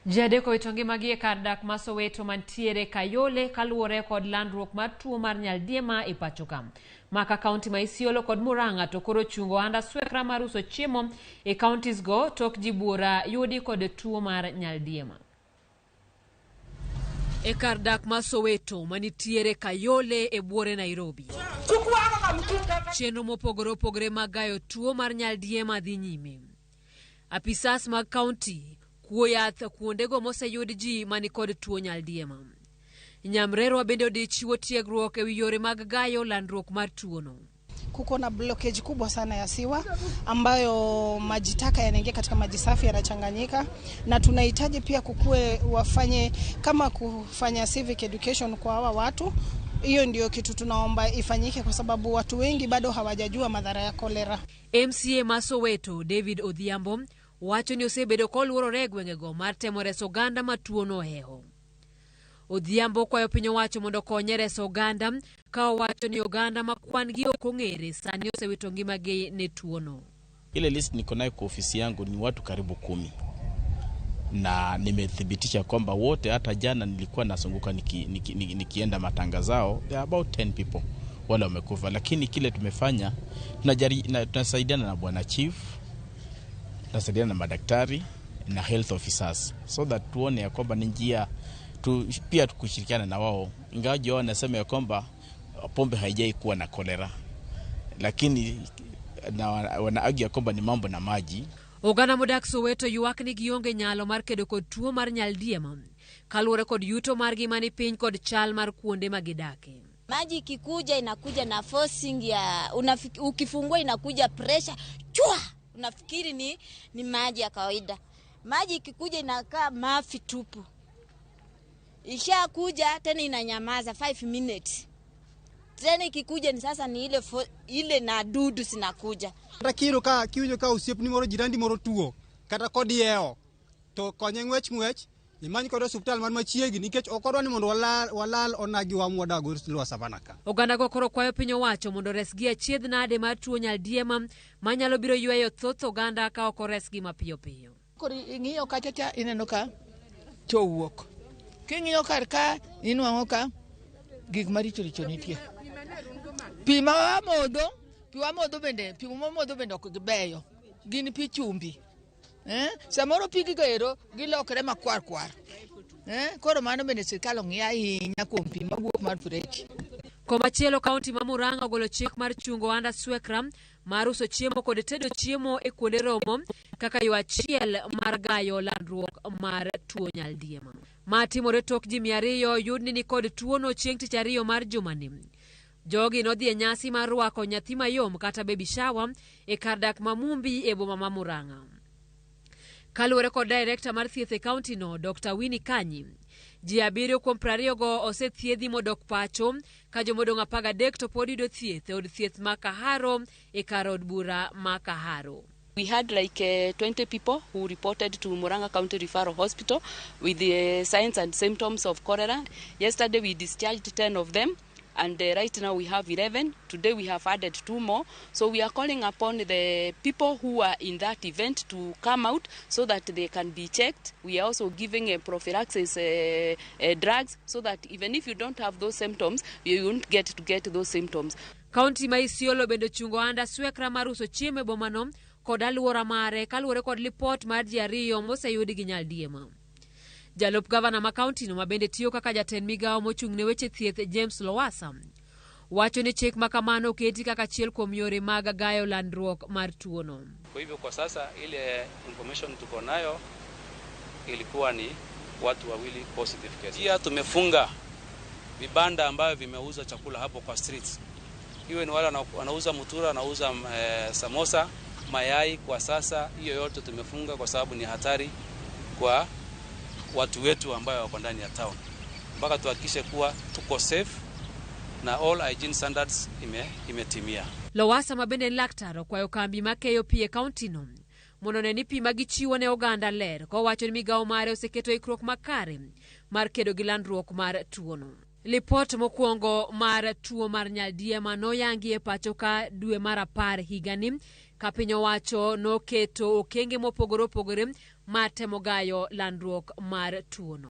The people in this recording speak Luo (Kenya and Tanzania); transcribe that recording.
Ji adek owito ngimagi e kar dak ma Soweto mantiere Kayole kaluwore kod landruok mar tuo mar nyaldiema e pacho ka. Maka kaunti ma Isiolo kod Murang'a to koro chungo ohand aswekra mar uso chiemo e counties go tok ji buora yudi kod tuo mar nyaldiema. E kar dak ma Soweto manitiere Kayole e buore Nairobi. Chenro mopogore opogore mag gayo tuo mar nyaldiema dhi nyime. Apisas mag kaunti kuo yath kuondego moseyud ji manikod tuo nyaldiema. Nyamrerwa bende odich chiwo tiegruok ewi yore mag gayo landruok mar tuono. Kuko na blockage kubwa sana ya sewer ambayo maji taka yanaingia katika maji safi yanachanganyika, na tunahitaji pia kukue wafanye kama kufanya civic education kwa hawa watu. Hiyo ndio kitu tunaomba ifanyike, kwa sababu watu wengi bado hawajajua madhara ya kolera. MCA ma Soweto David Odhiambo wacho ni osebedo koluorore e gwengego mar temo reso oganda ma tuono ohewo. Odhiambo kwayo piny owacho mondo okonye reso oganda ka owacho ni oganda ma kwan gi ok ong'ere sani osewito ngimagi ne tuono. Ile list niko nayo kwa ofisi yangu ni watu karibu 10 na nimethibitisha kwamba wote, hata jana nilikuwa nasunguka nikienda matanga zao, there are about 10 people wale wamekufa, lakini kile tumefanya tunasaidiana na bwana chief, tunasaidiana na madaktari na health officers so that tuone ya kwamba ni njia tu, pia kushirikiana na wao, ingawa wao wanasema ya kwamba pombe haijai kuwa na kolera, lakini na wana argue kwamba ni mambo na maji. Oganda modak Soweto ywak ni gionge nyalo mar kedo kod tuo mar nyaldiema kaluwore kod yuto margi mani piny kod chal mar kuonde ma gidake. Maji ikikuja inakuja na forcing ya ukifungua inakuja pressure chua, unafikiri ni maji ya kawaida. Maji ikikuja inakaa mafi tupu, ishakuja tena inanyamaza 5 minutes, tena ikikuja ni sasa ni ile na dudu zinakuja. Kata kiro ka kiwinjo ka osiepni moro jirandi moro tuo kata kodiewo to konye ng'wech ng'wech imany kode osiptal man machiegni nikech ok wadwa ni mondo walal onagi wa mwadago Lower Savannah ka. Oganda go koro kwayo piny owacho mondo resgi achiedh nade mar tuo nyaldiema manyalo biro yweyo thoth oganda ka ok oresgi mapiyo piyo. Koro ing'iyo kacha cha ineno ka cho wuok. King'iyo kar ka inwang'o ka gik maricho richo nitie. Pi ma wamodho, pi wamodho bende ok gibeyo. Gin pi chumbi. Samoro pigi go ero gilokre makwar kwar. Koro mano bende sirkal ong'i ahinya kuom pi mawuok mar freji. Komachielo kaunti ma Murang'a ogolo chik mar chungo ohand aswekra mar uso chiemo kod tedo chiemo e kuonde romo kaka yo achiel mar gayo landruok mar tuo nyaldiema. Ma timore tok ji 200 yudni ni kod tuono chieng' tich ariyo mar jumani. Jogi nodhi e nyasi mar rwako nyathi mayom kata baby shower e kar dak ma Mumbi e boma ma Murang'a. Kaluwore kod director mar thieth e kaunti no, Dr. Winnie Kanyi, ji 7 kuom 20 go osethiedhi modok pacho ka jomodong' 13 to pod yudo thieth e od thieth ma Kaharo e kar od bura ma Kaharo. We had like 20 people who reported to Murang'a County Referral Hospital with the signs and symptoms of cholera. Yesterday we discharged 10 of them, and right now we have 11. Today we have added 2 more. So we are calling upon the people who are in that event to come out so that they can be checked. We are also giving a prophylaxis drugs so that even if you don't have those symptoms, you won't get to get those symptoms. Kaunti ma Isiolo bende ochungo ohand aswekra mar uso chiemo e bomano kod alwora mare kaluwore kod lipot mar ji 2 moseyudi gi nyaldiema. Jalup gavana ma kaunti no ma bende tiyo kaka jatend migawo mochung' ne weche thieth James Lowassa wacho ni chik ma kamano oketi kaka achiel kuom yore mag gayo landruok mar tuono. Kwa hivyo kwa sasa ile information tuko nayo ilikuwa ni watu 2 positive cases. Pia tumefunga vibanda ambavyo vimeuza chakula hapo kwa streets. Iwe ni wale wanauza mutura, wanauza samosa, mayai, kwa sasa hiyo yote tumefunga kwa sababu ni hatari kwa watu wetu ambao wako ndani ya town. Mpaka tuhakikishe kuwa tuko safe na all hygiene standards imetimia. Lowassa ma bende en laktar okwayo kambi makeyo pi e kaunti no mondo one ni pi ma gichiwo ne oganda ler, kowacho ni migawo mare oseketo ikruok makare mar kedo gi landruok mar tuono. Lipot mokwongo mar tuo mar nyaldiema noyangi e pacho ka dwe mar 10 higani Ka piny owacho noketo okenge mopogore opogore mar temo gayo landruok mar tuono.